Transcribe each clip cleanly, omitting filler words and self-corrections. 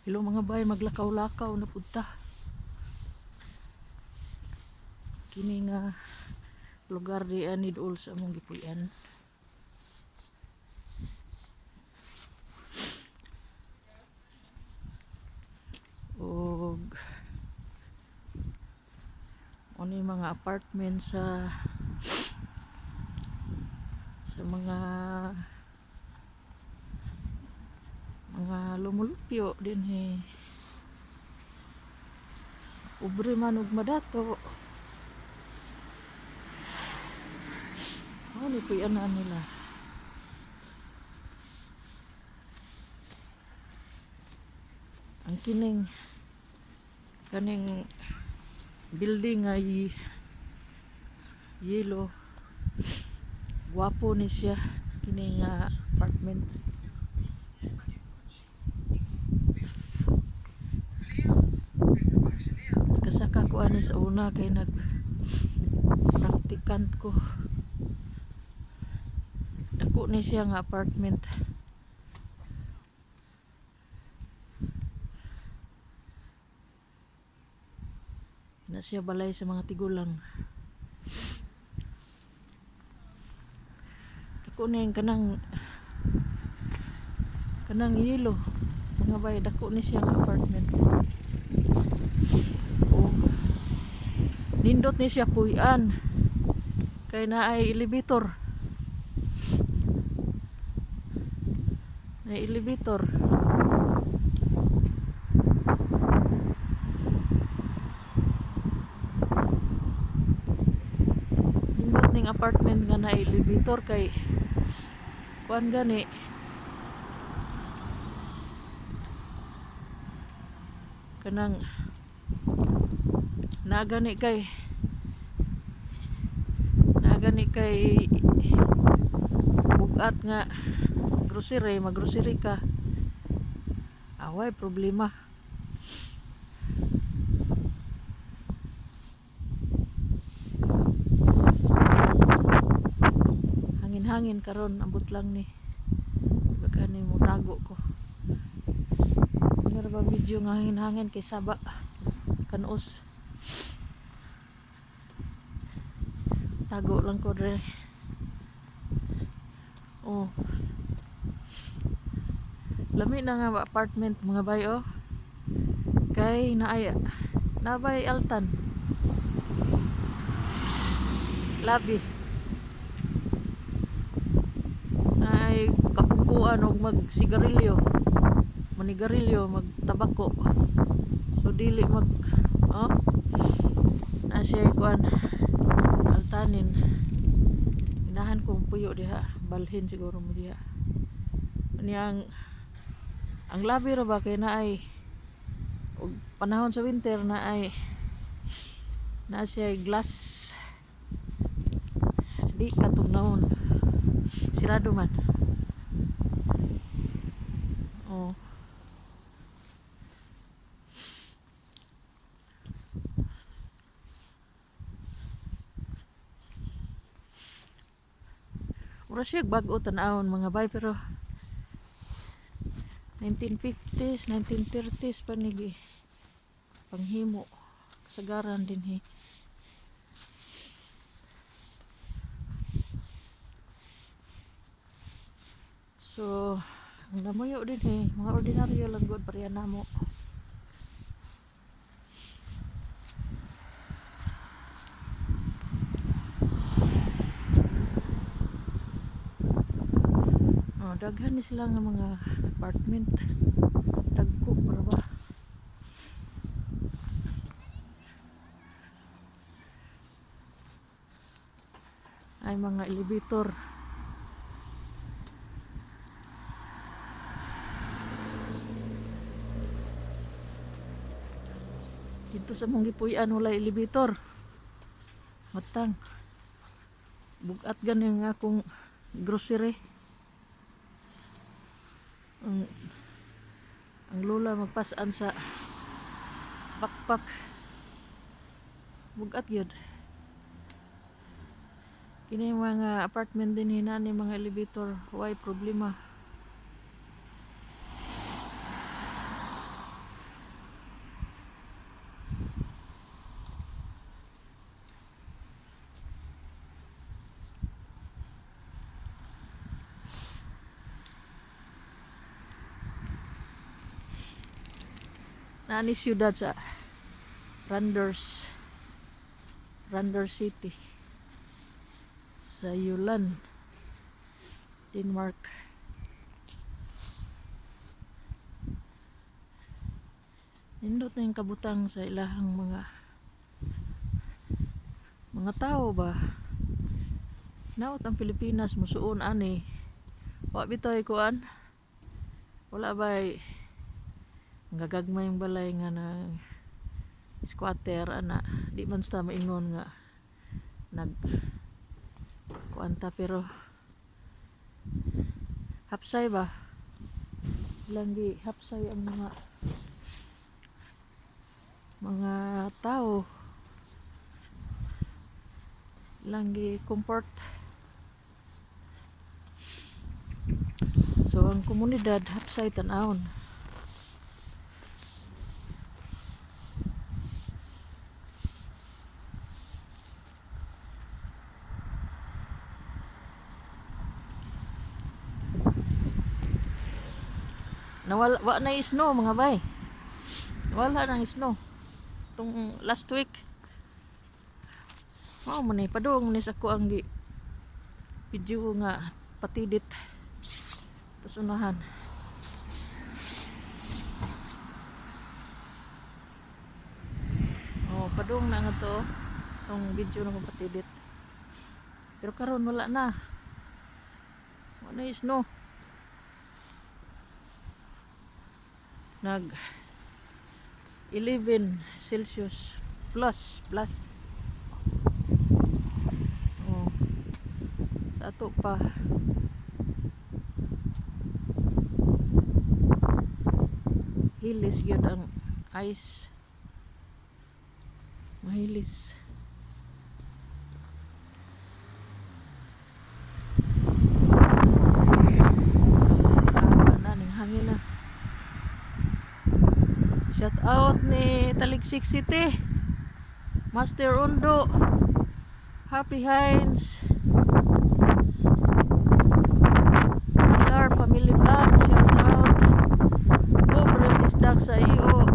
Hello, mga bay, maglakaw-lakaw na punta. Kini nga lugar di ani duol sa among gipuy-an. Og ano yung mga apartment sa mga lumulupyo din eh. Ubre man og madato. Ano puy-anan nila. Ang kining kaning building ay yellow. Gwapo ni siya kini nga apartment. Kasaka ko ani sa una kay nag praktikant ko. Dako ni siya nga apartment. Na siya balay sa mga tigulang. Dako ni ang kanang yellow. Mga bay, dako ni siya nga apartment. Oh. Nindot ni siya puy-an. Kay naay elevator. May elevator. Nindot ning apartment nga na elevator kay kuan gani. Kanang naa gani kay bugat nga grocery, maggrocery ka. Away problema. Hangin-hangin karon, ambot lang ni. Baka ni mutago ko. Ano ba video nga hangin-hangin kay saba kanos. Tago lang ko dre. Oh. Lami na nga apartment, mga bay, oh. Kay naay nabay altan. Labi. Naay kapungkuan og magsigarilyo. Manigarilyo, magtabako. So dili mag, oh. Na siya kuan altanin. Inahan ko puyo diha, balhin siguro mo diha. Niyang ang labi ra ba kay naay og panahon sa winter na ay na siya glass, di katugnaon, sirado man, oh. Mura siya bag-o tan-awon, mga bay, pero 1950s, 1930s pa ni panghimo, kasagaran din he. So ang namuyo din he mga ordinaryo lang gud pareha namo. Oh, daghan ni sila nga mga apartment. Dagko para ba? Ay mga elevator. Dito sa mong gipuy-an wala elevator. Matang. Bugat gani nga akong grocery. Ang lola magpasan sa backpack. Bugat yun. Kini mga apartment din hina ni mga elevator. Why problema? Naa ni siyudad sa Randers. Randers City. Sa Jylland, Denmark. Nindot na yung kabutang sa ilahang mga tao ba. Naot ang Pilipinas musuon ani. Wa bitaw kuan. Wala bay gagagmay yung balay nga nang squatter ana, di man sa maingon nga nag kuan ta, pero hapsay ba langgi, hapsay ang mga tao langgi comfort. So ang komunidad hapsay tan-awon. Nawala wa na snow, mga bay. Wala nang snow. Tong last week. Mao man ni padung ni sa ako ang gi video nga patidit. Tapos unahan. Oh, padung na nga to. Tong video na kong patidit. Pero karon wala na. Wala na snow. Nag 11 Celsius plus plus. Oh. Sa ato pa. Hilis gyud ang ice. Mahilis. Ah, na ning hangin na. Shout out ni Taligsik City. Master Undo. Happy Hines. Pilar Family Vlog. Shout out. Pobre Bisdak sa iyo.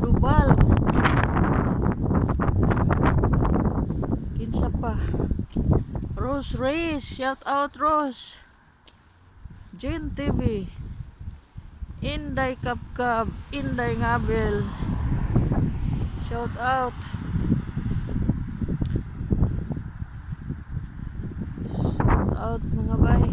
Dubal. Kinsa pa. Rose Reyes. Shout out, Rose. Jane TV. Inday Kapkab, Inday Ngabel. Shout out. Shout out, mga bay.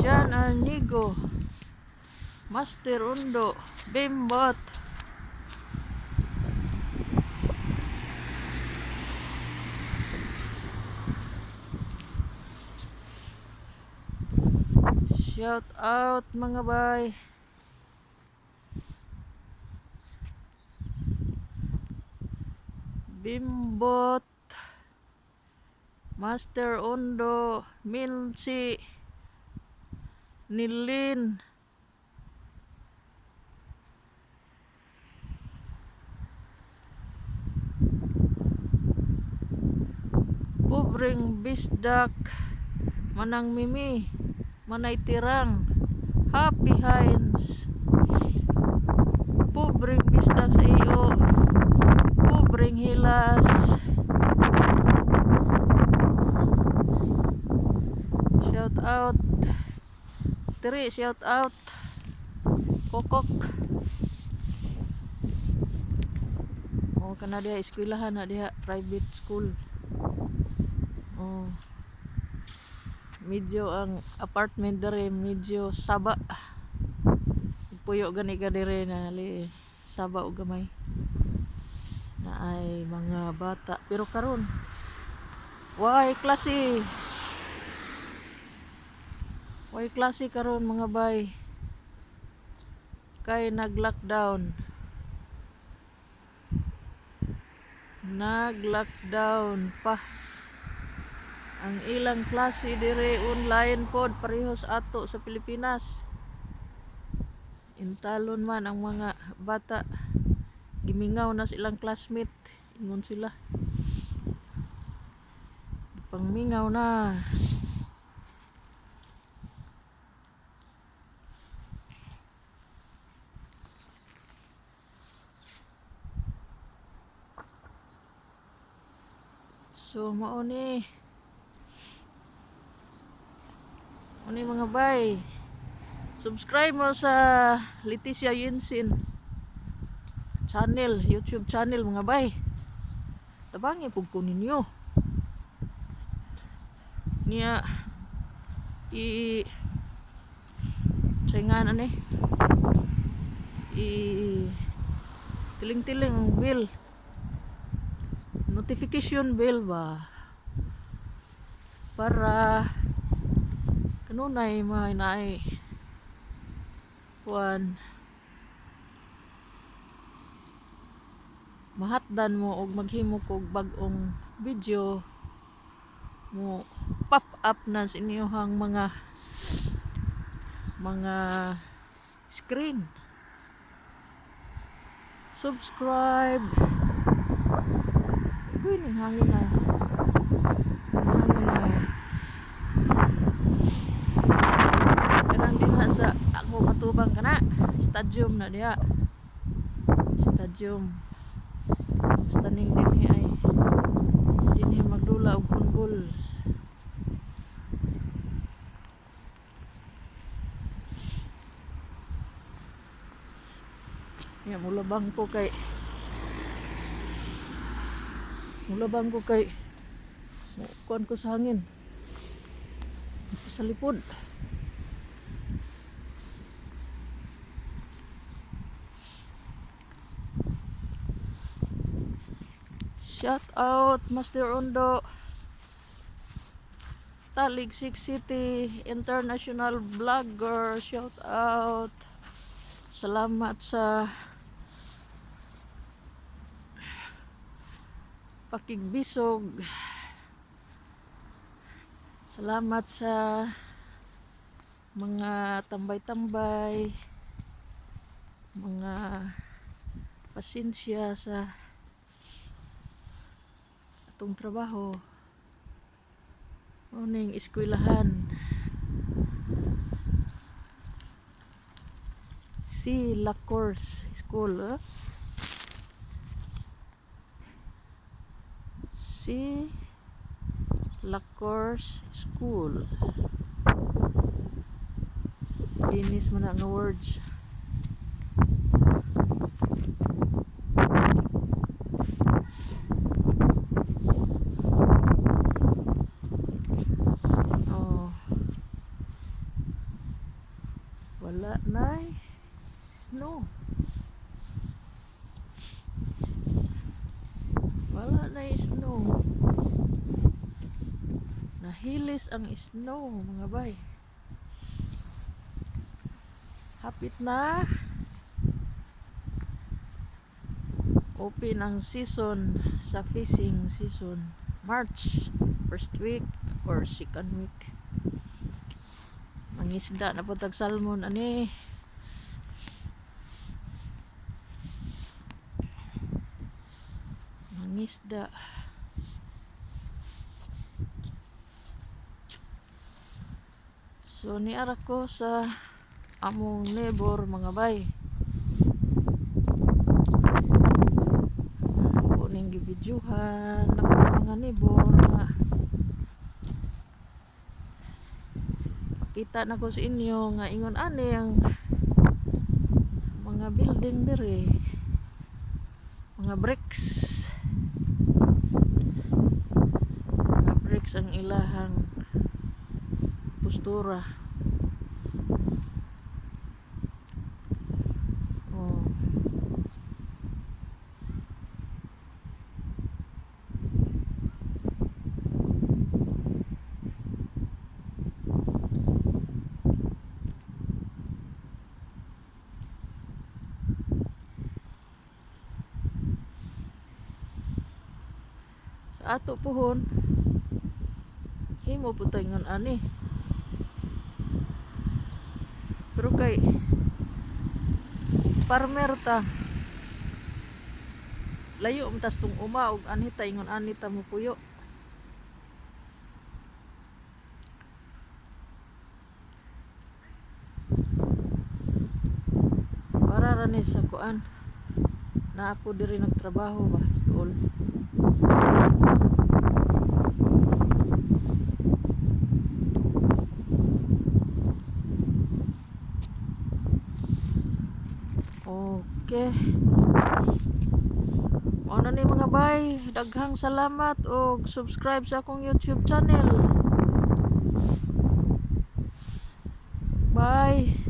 John Arnigo. Master Undo. Bimbot. Shout out, mga bay. Bimbot. Master Ondo, Milsi, Nilin. Pobreng Bisdak, Manang Mimi, Manay Tirang, Happy Hines. Pobreng Bisdak sa iyo, Pobreng Hilas. Shout out. Tiri, shout out. Kokok. Oh, kana diha eskwelahan na diha, private school. Oh. Medyo ang apartment dere medyo saba. Puyo gani ka dire na li saba og gamay. Na ay mga bata pero karon way klase. Way klase karon, mga bay. Kay nag-lockdown. Nag-lockdown pa. Ang ilang klase dire online pod, parehos ato sa Pilipinas. Intalon man ang mga bata. Gimingaw na silang classmate. Ingon sila. Pangmingaw na. So mao ni. Mao ni, mga bay. Subscribe mo sa Leticia Yinsin channel, YouTube channel, mga bay. Tabangi pug ko ninyo. Niya i sa nga ani i tiling-tiling ang bell, notification bell ba, para kanunay may naay kuan, mahatdan mo og maghimo kog bag-ong video, mo pop up na sa inyong mga screen. Subscribe. Uy, ning hangin na, hangin na kanang dinha sa ako katubang kana, stadium na diha, stadium. Basta ning dinhi ay dinhi magdula og hundbol. Ya, mulabang ko kay kuan ko sa hangin sa lipod. Shout out, Master Ondo, Taligsik City International Vlogger. Shout out. Salamat sa pakigbisog. Salamat sa mga tambay-tambay, mga pasensya sa atong trabaho. Uning eskwelahan. Si Lacourse School. Eh? Si Lacourse School. Linis man na nga words. Oh. Wala na snow. Wala na snow. Nahilis ang snow, mga bay. Hapit na open ang season sa fishing season. March, first week or second week. Mangisda na po tag salmon ani. Mangisda. So niara ko sa among neighbor, mga bay. Ako ning gibidyuhan ako mga neighbor nga pakita na ko sa inyo nga ingon ani ang mga building diri, mga bricks, mga bricks ang ilahang postura. Oh. Sa ato puhon, himo po tayo ngon ani, pero kay farmer ta, layo man tas tung uma og anhi ta ingon ani ta mo puyo. Para ra ni sa kuan, naa po diri nagtrabaho ba dool. Okay. Mao na ni, mga bay. Daghang salamat og subscribe sa akong YouTube channel. Bye.